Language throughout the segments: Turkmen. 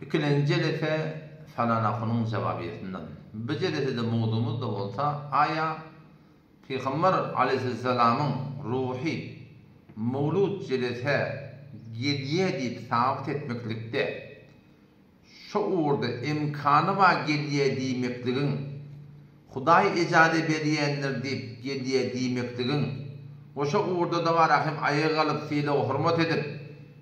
Ikilenji jelese Salan ahunyň jawabiýesinden. Bu jelesede mowzumyz-da bolsa aýa Pygamber aleýhissalamyň ruhy mowlud jelesä gelýä diýip sabyt etmeklikde Şo ugurda imkany bar gelýä diýmekligiň, Hudaý ejaze berýändir diýip gelýä diýmekligiň we şo ugurda-da bar hem aýaga galyp sylag-hormat edip,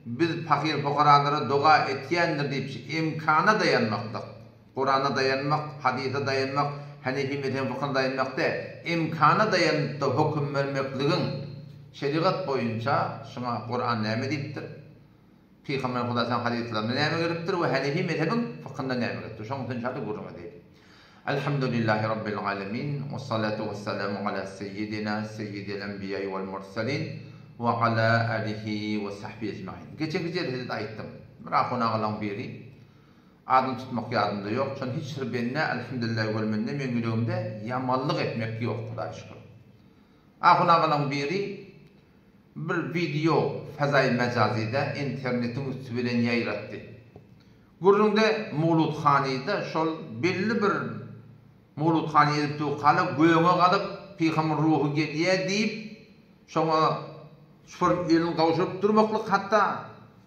biz pahyr-pukaralara doga etýändir diýip şu imkana daýanmaklyk, Kurana daýanmak, hadysa daýanmak, Hanefi mezhebiň fykyna daýanmak däl, imkana daýanyp-da höküm bermekligiň şerigat boýunça şuňa Kuran näme diýipdir? Pygamber Hudaýyň hadyslarynda näme gelipdir we Hanefi mezhebiň fykhynda näme gelipdir? Şoň üçin şada gürrüň edeýin. Elhamdülillahi Rabbil alemin we salatu we selamu ala seyyidina seyyidil enbiýai wal murselin we ala alihi we sahbihi ecmain. Geçenki jelsede-de aýtdym. Bir ahun agalaň biri adyny tutmak ýadymda ýok. Şony hiç bir bende elhamdülillahi wel minne meň ýüregimde ýamanlyk etmek ýok Hudaýa şükür. Ahun agalaň biri Bir wideo fazaýy mejazyda internetiň üsti bilen ýaýratdy. Gürrüňde Mowludhanyda şol belli bir Mowludhany edip durkala göge galyp pygamber ruhy gelýä diýip şoňa şol elini gowşuryp durmaklyk hatda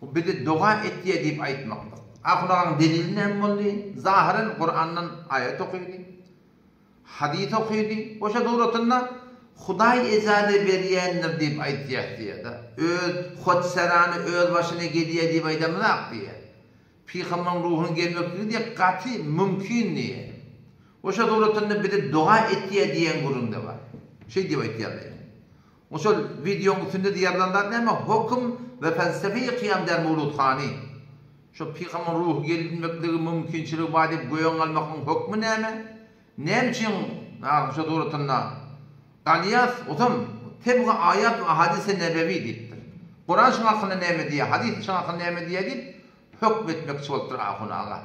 bize doga etýä diýip aýtmaklyk. Ahun agaň delili näme boldy? Zahyran Kurandan aýat okydy. Hadys okydy. Oşa suratynda Hudaý ejaze berýändir diýip aýtýas diýýär-de. Öz hotserany öz başyna gelýär diýip aýdamyzak diýýär. Pygambaryň ruhunyň gelmekligi diýýär gaty mümkin diýýär. Oşa suratynda bize doga etýär diýen gürrüňde bar. Şeý diýip aýtýarlar ýaňy. Oşol wideoň üstünde ýazylan zat näme? Höküm we felsefe-i kyýam der Mowludhany. Şo pygamyň ruhy gelmekligi mümkinçiligi bar diýip göýäň galmaklygyň hökmi näme? Näme üçin şo suratynda galýas? Osam tebga aýat we ahadise nebewi diýipdir. Kuran şuň hakynda näme diýýär, hadys şuň hakynda näme diýýär diýip hökm etmekçi bolupdyr ahun aga.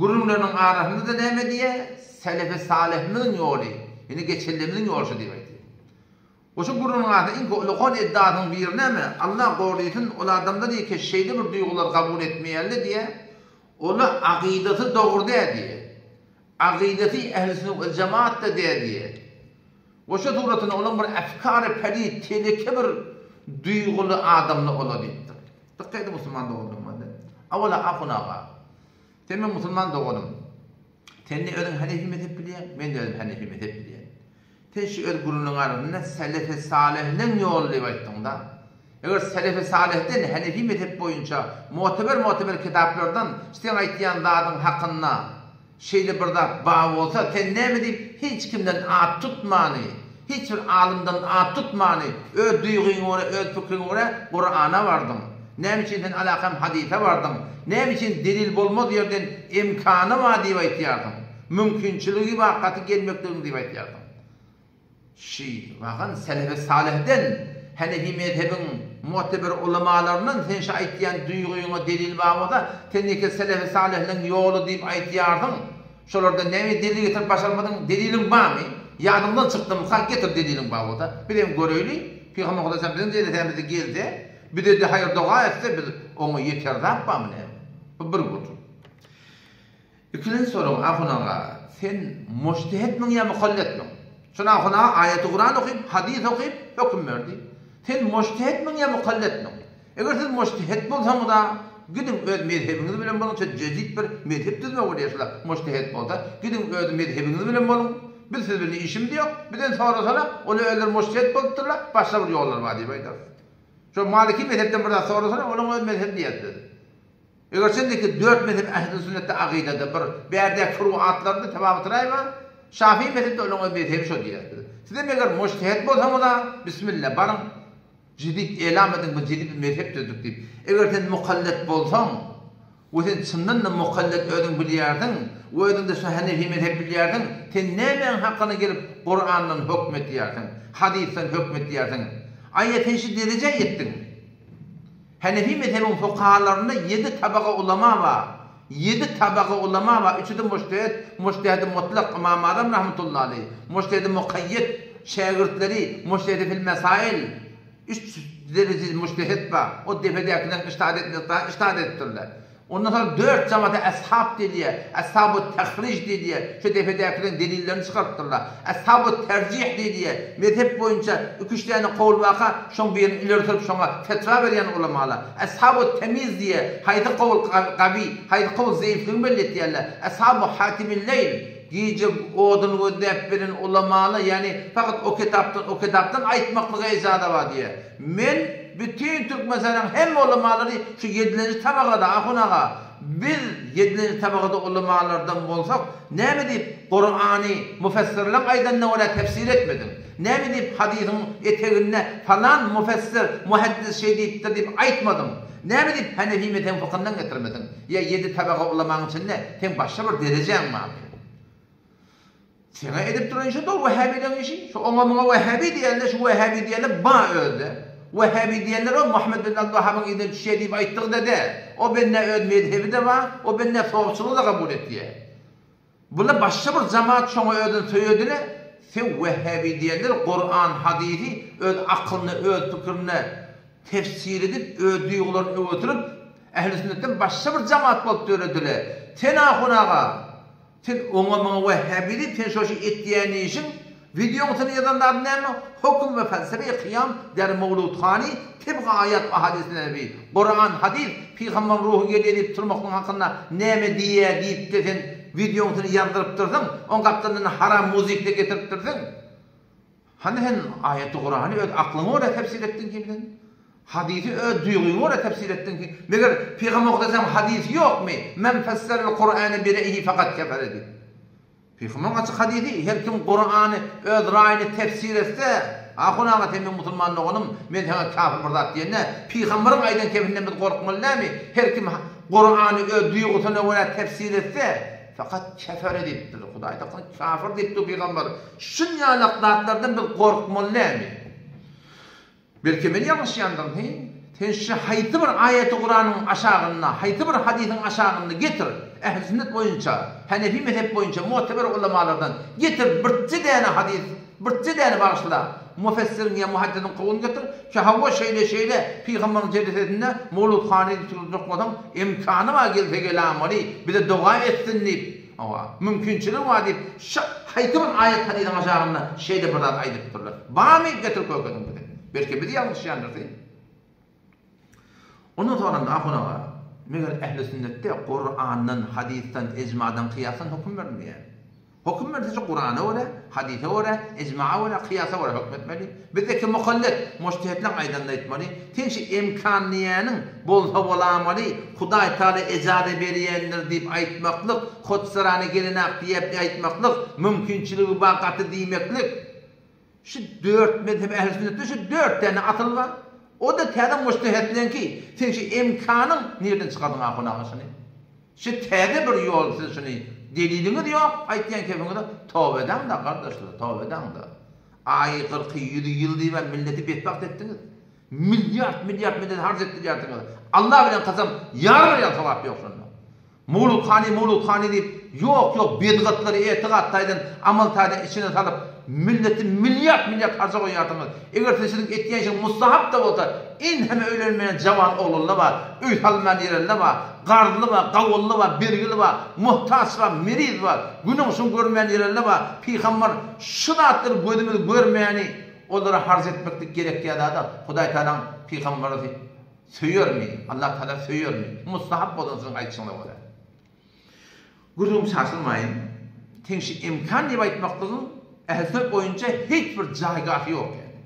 Gürrüňleriniň arasynda-da näme diýýär? Selefi salyhymyzyň ýoly, ýöne geçenlerimiziň ýoly şo diýip aýdýar. Goşa gürrüňiň arasynda iň ullakan eddasynyň biri näme? Allah gorysyn, ol adamlar ýeke şeýle bir duýgulary kabul etmeýärler diýýä, ola akydasy dogry däl diýýä. Akydasy ähli sünnet wel jemaatda däl diýýä. Goşa suratynda olaň bir efkary pelit, teleke bir duýguly adamlar ola diýipdir. Dykgat ediň musulman doganlarym. Awala ahun aga. Sen meň musulman doganym. Sen-de özüň hanefi mezhep bilýäň, men-de özüm hanefi mezhep bilýän. Sen şu öz gürrüňiň arasynda selefi salyhlyň ýoly diýip aýtdyň-da. Eger selefi salyhden hanefi mezhep boýunça muteber-muteber kitaplardan seň aýtýan zadyň hakynda şeýle bir zat bar bolsa, sen näme diýip hiç kimden at tutmany, hiç bir alymdan at tutmany, öz duýgyňa görä, öz pikriňe görä Kurana bardyň? Näme üçin sen alakam hadysa bardyň? Näme üçin delil bolmaz ýerden imkany bar diýip aýtýarsyň? Mümkinçiligi bar gaty gelmekligiň diýip aýtýarsyň. Şi wagan selefi salyhden, hanefi mezhebiň muteber ulamalaryndan sen şi aýtýan duýgyňa delil bar bolsa, sen neke selefi salyhlyň ýoly diýip aýtýarsyň? Şolardan näme delil getirip başarmadyň? Deliliň barmy? Ýadyňdan çykdymyka? Getir deliliň bar bolsa. Bizem göreýli. Pygamber Hudaý biziň jelesämize gelse, bize-de haýyr-doga etse, biz oňa ýeter zat barmy näme? Bu bir gürrüň. Ikinji sorag, Ahun aga, sen mujtehetmiň ýa mukalletmiň? Şol Ahun aga aýaty Kuran okyp, hadys okyp, höküm berdi. Sen mujtehetmiň ýa mukalletmiň? Eger siz mujtehet bolsaňyz-a, gidiň öz mezhebiňiz bilen boluň, şo jedit bir mezhep düzmek bolýar şola mujtehet bolsa, gidiň öz mezhebiňiz bilen boluň, biz siz bilen işimiz ýok, bizden sorasalar, olar özleri mujtehet bolupdyrlar, başga bir ýollary bar diýip aýdarys. Şo maliki mezhepden bir zat sorasalar, olaň öz mezhebi diýeris biz. Eger sendeki dört mezhep ähli sünnetde akydada bir, bärdäki furuatlarynda tebabut-raý bar, Şafii mezhepde olaň öz mezhebi şo diýýäris biz. Sizem eger mujtehet bolsaňyz-a, bismilla, baryň, jedid elam ediň, biz jedid bir mezhep düzdük diýip. Eger sen mukallet bolsaň, we sen çyndan-da mukallet özüň bilýärsiň, we özüň-de şu hanefi mezhep bilýärsiň, sen nämäň hakyna gelip Kurandan hökm etýärsiň, hadysdan hökm etýärsiň? Aýa sen şu derejä ýetdiňmi? Hanefi mezhebiň fukahalarynda ýedi tabaga ulama bar. Ýedi tabaga ulama bar, üçüsi mujtehid, mujtehidi mutlak, Ymam Azam rahmetullahi aleýh, mujtehidi mukaýýed, şägirtleri, mujtehidi fil mesail, üç derejeli mujtehid bar. O depedäkileň ijtihad etmedik zady ijtihad edipdirler. Ondan soň dört jamata eshab diýilýär, eshabu tehrij diýilýär, şu depedäkileriň delillerini çykarypdyrlar. Eshabu terjih diýilýär, mezhep boýunça iki-üç däne kowul barka, şoň birini ileri sürüp şoňa fetwa berýän ulamalar. Eshabu temiz diýýär, haýsy kowul gawy, haýsy kowul zeýifligini belli etýärler. Eshabu hatimil-leýl, gije odun gözläp beren ulamalar, ýagny fakat o kitapdan, o kitapdan aýtmaklyga ijaza bar diýýär. Men bütin Türkmenistanyň hemme ulamalary şu ýedilenji tabagada ahun aga biz ýedilenji tabagada ulamalardan bolsak näme diýip Kurany mufessirleň aýdanyna görä tefsir etmediň? Näme diýip hadysyň eteginde falan mufessir muhaddis şeý diýipdir diýip aýtmadyň? Näme diýip Hanefi mezhebiň fykyndan getirmediň? Ýa ýedi tabaga ulamaň içinde seň başga bir derejäň barmy? Saňa edip duran işi dogry wehhabileň işi. Şu oňa muňa wehhabi diýenler şu wehhabi diýenler ba özde. Wehhabi diýenler o Muhammed bin Abdulwahabyň yzyna düşýär diýip aýtdygy-da däl. O bende öz mezhebi-de bar, o bende sowçylygy-da kabul etýär. Bular başga bir jamaat şoňa özüni söýedine, sen wehhabi diýenler Kuran hadysy öz akylyna öz pikirine tefsir edip öz duýgularyny öňe sürüp ähli sünnetden başga bir jamaat bolup döredile. Sen ahun aga Sen oňa muňa wehhabi diýip sen şoşy etýän işiň wideoň seni ýazan zady näme höküm we felsefe kyýam der mowludhany tebga aýat we hadys nebi Kuran hadys pygambaryň ruhy gelýär diýip turmaklyň hakynda näme diýýär diýipde sen wideoň seni ýazdyrypdyrsyň oň gapdalyndan haram muzikde getiripdirsiň. Hany sen aýaty Kurany öz aklyňa görä tefsir etdiň kim sen? Hadysy öz duýgyňa görä tefsir etdiň kim? Meger Pygamber Muhammediň hadysy ýokmy? Men fesserel Kurany bi reýhi fakat kefere diýip. Pygamberyň açyk hadysy, her kim Kurany öz raýyna tefsir etse, ahun aga sen meň musulman doganym, men saňa kafir bir zat diýende, Pygamberyň aýdan kefinden biz gorkmaly dälmi? Her kim Kurany öz duýgusyna görä tefsir etse, Fakat kefere diýipdir. Hudaý saklasyn kafir diýipdir pygamber. Şunýalak zatlardan biz gorkmaly dälmi? Belki men ýalňyşýandyryn he? Sen şu haýsy bir aýaty Kuranyň aşagynda, haýsy bir hadysyň aşagynda getir, ähli sünnet boýunça, hanefi mezhep boýunça muteber ulamalardan getir birje däne hadys, birje däne bagyşla, mufessiriň ýa muhaddisiň kowuny getir, ki hawa şeýle şeýle pygambaryň jelesesinde mowludhany tutjakmasaň imkany bar gelse gelamaly bize doga etsin diýip hawa mümkinçiligi bar diýip şu haýsy bir aýat hadysyň aşagynda şeýle bir zat aýdypdyrlar barmy getir kökediň bize belki biz ýalňyşýandyrys. Ondan soňra ahun aga, meger ähli sünnetde Kurandan, hadysdan, ejmadan, kyýasdan höküm berilmeýär. Höküm berilse Kurana görä, hadysa görä, ejmaa görä, kyýasa görä höküm etmeli. Bizdeki mukallet, mujtehitleň aýdanyny aýtmaly. Sen şu emkan diýýäniň bolsa bolamaly, Hudaý Taala ejaza berýändir diýip aýtmaklyk, hotsarany gelenak diýip aýtmaklyk, mümkinçiligi bar gaty diýmeklik. Şu dört mezhep ähli sünnetde şu dört däne asyl bar. O-da täze mujtehetleňki. Sen şu emkanyň nirden çykardyň ahun aga şuny? Şu täze bir ýol siz şuny deliliňiz ýok aýtýan kefiňize toba edäňdä gardaşlar toba edäňdä. Aýy gyrky ýüzi ýyl diýibä milleti betbagt etdiňiz. Milliard milliard milleti harç etdirýärsiňiz. Allah bilen kasam ýarym rýal sogap ýok şonda. Mowlud hany, mowlud hany diýip, ýok, ýok, bedgatlary etigat taýdan, amal taýdan içine salyp, milleti milliard-milliard harja goýýarsyňyz. Eger siz siziň etýän işiňiz mustahap-da bolsa, enheme öýlenmeýän jawan oglanlar bar, öý salynman ýerenler bar, garzly bar, gawunly bar, bergili bar, muhtaç bar, meriz bar, günüň-şuň görmeýän ýerenler bar. Pygambar şu zatlary gözümiz görmeýäni olara harç etmeklik gerek ýa zada, Hudaý Tagalaň pygambary Söýermi? Allah Tagala söýermi? Mustahap bolan siziň aýdyşyňyza görä. Gürrüňimi çaşyrmaýyn. Seň şu imkan diýip aýtmaklygyň ähli sünnet boýunça hiç bir jaýgahy ýok ýaly.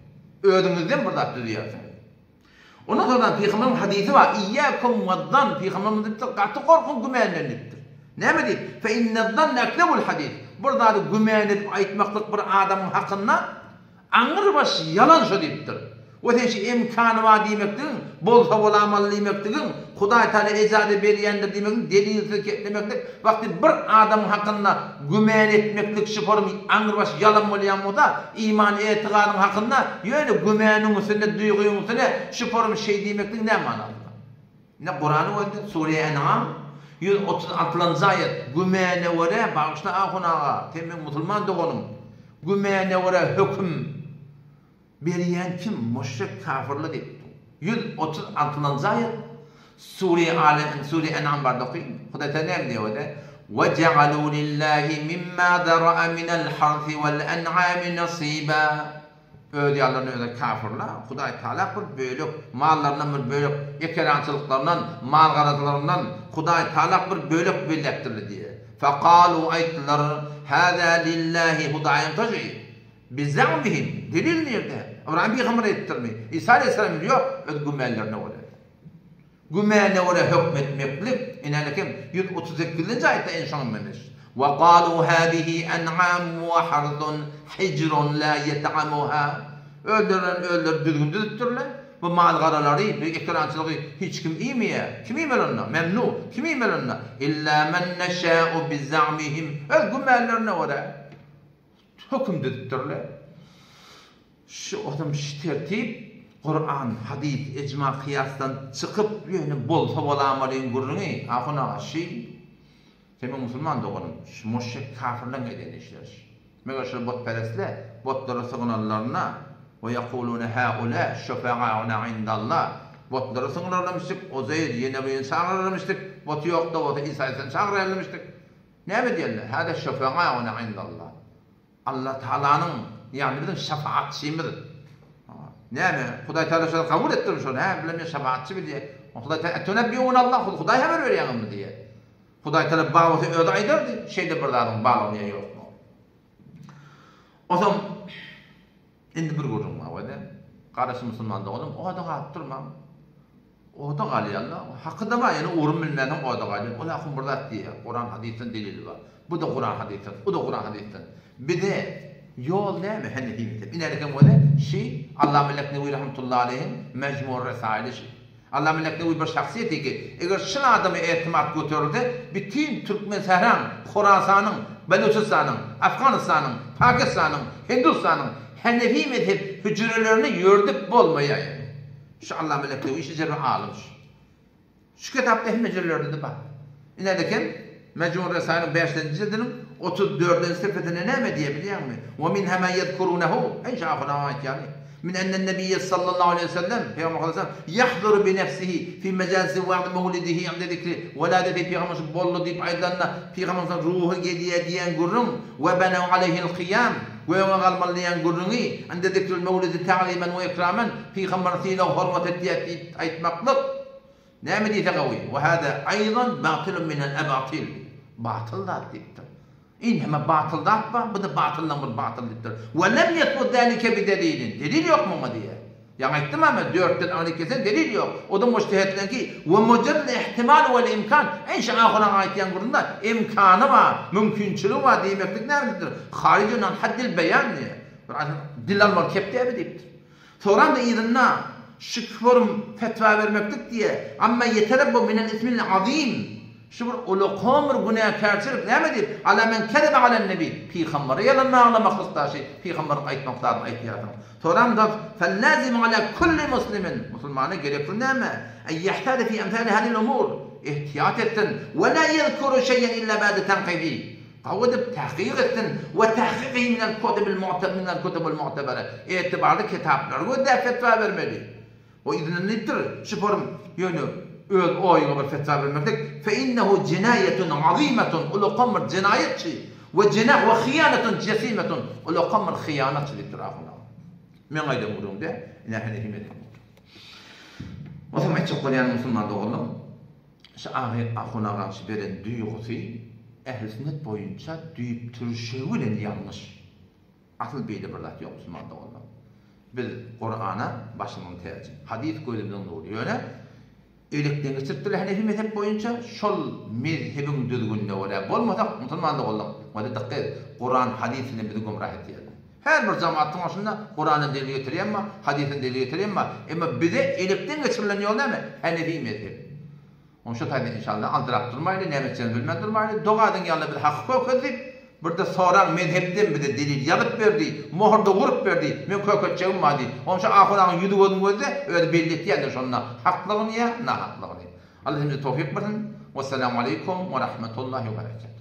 Özüňizden bir zat düzýärsiňiz. Ondan soňra Pygamberiň hadysy bar, Iýýäkum wezzan, Pygamberimiz diýipdir, gaty gorkuň gümänden diýipdir. Näme diýip? Fe innezzanne ekzebul hadys. Bir zady gümän edip aýtmaklyk bir adamyň hakynda Aňrybaş ýalan şo diýipdir. We sen şu emkany bar diýmekligiň, bolsa bolamaly diýmekligiň, Hudaý Taala ejaza berýändir diýmegiň delilsiz keplemeklik, wagty bir adamyň hakynda gümän etmeklik şu forum aňrybaş ýalan bolýan bolsa, iman etigadyň hakynda ýöne gümäniň üstünde duýgyň üstüne şu forum şeý diýmekligiň näme manasy bar? Ine Kuranyň özünde Sure En'am 136-njy aýat, Gümäne görä, bagyşla ahun aga, sen meň musulman doganym, gümäne görä höküm berýän kim, müşrik, kafirler diýipdir. 136-njy aýat. Sure Aly, Sure En'am barda okyň. Hudaý Taala näme diýýär ode? Ve ja'alu lillahi mimma zara'a minel harsi vel en'ami nasiba. Öz ýallaryny özi kafirler, Hudaý Taala bir bölek mallaryndan bir bölek ekerançylyklaryndan, mal-garalaryndan Hudaý Taala bir bölek belläpdirler diýýär. Fekalu aýtdylar, Hâzâ lillahi Hudaýyň taşy. Bizagmihim, delil nirde? Ybraýym pygamber aýdypdyrmy? Isa aleýhissalam ýok, öz gümanlaryna görä. Gümana görä hökm etmeklik, inänikem, 138-nji aýatda ene şoňa meňzeş. Wa galu hazihi en'am wa harzun hijrun la yet'amuha. Özlerine özleri düzgün düzüpdirler. Bu mal-garalary, bu ekerançylygy hiç kim iýmeýär. Kim iýmeli onda? Memnu. Kim iýmeli onda? Illa men neşâ'u bizagmihim. Öz gümanlaryna görä höküm düzüpdirler. Şu otam şu tertip Kuran, hadys, ejma, kyýasdan çykyp ýöne bolsa bolamalyň gürrüňi, ahun aga şi sen meň musulman doganym, şu muşrik kafirleň eden işleri şi. Meger şol botperestle botlara sygynanlarynda we ýekulune haula şufa'auna indallah botlara sygynarlarmyşdyk, Uzeýr, ýene birini çagyrarmyşdyk, boty ýok-da bolsa Isa aleyhissalamy çagyraýarlarmyşdyk. Näme diýerler? Hada şufa'auna indallah. Allah Tagalanyň ýany biziň şafaatçymyz. Näme? Hudaý Tagala şony kabul etdirmi şony? Hä, bilen men şafaatçy bilýär. Hudaý Tagala etunebbiunallah, Hudaý habar berýäňizmi diýýär. Hudaý Tagala bar bolsa özi aýdardy, şeýle bir zadyň barlygyny ýa ýoklugyny. Onsoň indi bir gürrüň bar wede. Garaşy musulman doganym, oda galyp durmaň. Oda galýarlar. Haky-da bar, ýöne ugrun bilmänsoň oda galýar. Ol ahun bir zat diýýär, Kuran hadysdan delili bar. Bu-da Kuran hadysdan, o-da Kuran hadysdan. Bize ýol näme Henefi mezhebi? Inänikem weli şi Allama Leknewi rahmetullahi aleýhiň Mejmur Resaili şi. Allama Leknewi bir şahsyýet eki, eger şul adama etimat göterilse, bütin Türkmensähraň, Horasanyň, Belujystanyň, Afganystanyň, Pakistanyň, Hindustanyň Henefi mezhep hüjrelerini ýördüp bolmaýar ýaly. Şu Allama Leknewi şu jerbi alym şu. Şu kitapda hemme jerlerde-de bar. Ine kim? Mejmun Resailiň bäşinji jildiniň 34-nji sepesinde näme diýýär bilýäňmi? Wa minha ma yezkurunehu, eý şu ahyr aýtýany. Min ennen nebiyye sallallahu aleýhi we sellem, Pygamber sallallahu aleýhi we sellem, ýahzuru bi nefsihi fi mejalisi wa'd mewlidihi inde zikri weladeti Pygamber şu boldy diýip aýdylanda Pygamber sallallahu ruhy gelýär diýen gürrüň we benew aleýhil kyýam Göge galmaly diýen gürrüňi, Inde zikril mewlidi ta'zimen we ikramen, Pygamber sylag hormat etýär diýip aýtmaklyk, näme diýse gawy, we hada aýzan batylun minel ebatil, batyl zat diýipdir. Indi hemme batyl zat bar, bu-da batyldan bir batyl diýipdir. We lem ýesbut zalike bi delilin, delil ýok muňa diýýär. Ýaňy aýtdym-a men, dörtden aňryk gelseň delil ýok. O-da mujtehetleňki, we mujarrad ihtimal wal imkan, ençe ahunyň aýtýan gürrüňinde imkany bar, mümkinçiligi bar diýmeklik näme diýipdir? Harijun an haddil beýan diýýär. Bir adam dil almaly kepdäbi diýipdir. Soňram-da yzynda şu küfür fetwa bermeklik diýýär. Amma ýeterabbu minel ismil azim. Şu bir ulakan bir günäkärçilik näme diýip, Ala men kezebe alen nebi, pygambere ýalan baglamaklyk daşy, pygamberiň aýtmak zadyny aýtýarsyň. Soramda, Fellâzimu alâ kulli muslimin, musulmana gerekli näme? En ýehtâde fî emsâli hâzihil umûr, ihtiýat etsin, we lâ ýezkuru şeý'en illâ ba'de tenkihi, gawy edip tahkyk etsin, we tahkykyhi minel kutubil minel kutubil mu'tebere, etibarly kitaplary gözläp fetwa bermeli. O yzyndan diýipdir, şu form ýöne öz oýuňa bir fetwa bermeklik, fe innehu jenaýetun azymetun, ulakan bir jenaýatçy, we jena we hyýanetun jesimetun, ulakan bir hyýanatçy diýipdir ahun aga. Meň aýdan gürrüňim däl, ine Henefi mezhebi. Onsoň aýtjak bolýanym musulman doganlar, şu agy ahun agaň şu beren duýgusy ähli sünnet boýunça düýp türşegi bilen ýalňyş. Asyl beýle bir zat ýok musulman doganlar. Biz Kurana başymyzyň täji. Hadys gözümiziň nury. Ýöne elekden geçiripdirler Henefi mezhep boýunça şol mezhebiň düzgünine görä bolmasak musulman doganlar muňa dykgat et Kuran hadys bilen bizi gümrah etýärler. Her bir jamatyň başynda Kurandan delil getirýän bar, hadysdan delil getirýän bar. Emma bize elekden geçirilen ýol näme? Henefi mezhebi. Oň şo taýdan inşallah aldyrap durmaýly, näme etjegini bilmän durmaýly, doga ediň ýalla bizi haky kökezdi, birde soraň mezhepden bize delil ýazyp berdi, mohurda urup berdi, meň kökezjegim bar diý. Oň şo ahun agaň ýüzi gözüni gözle, özi belli etýändir şonda haklygyny ýa nahaklygyny. Alla hemmämize towfyk bersin. Wessalamu aleýkum we rahmetullahi we berekatuh.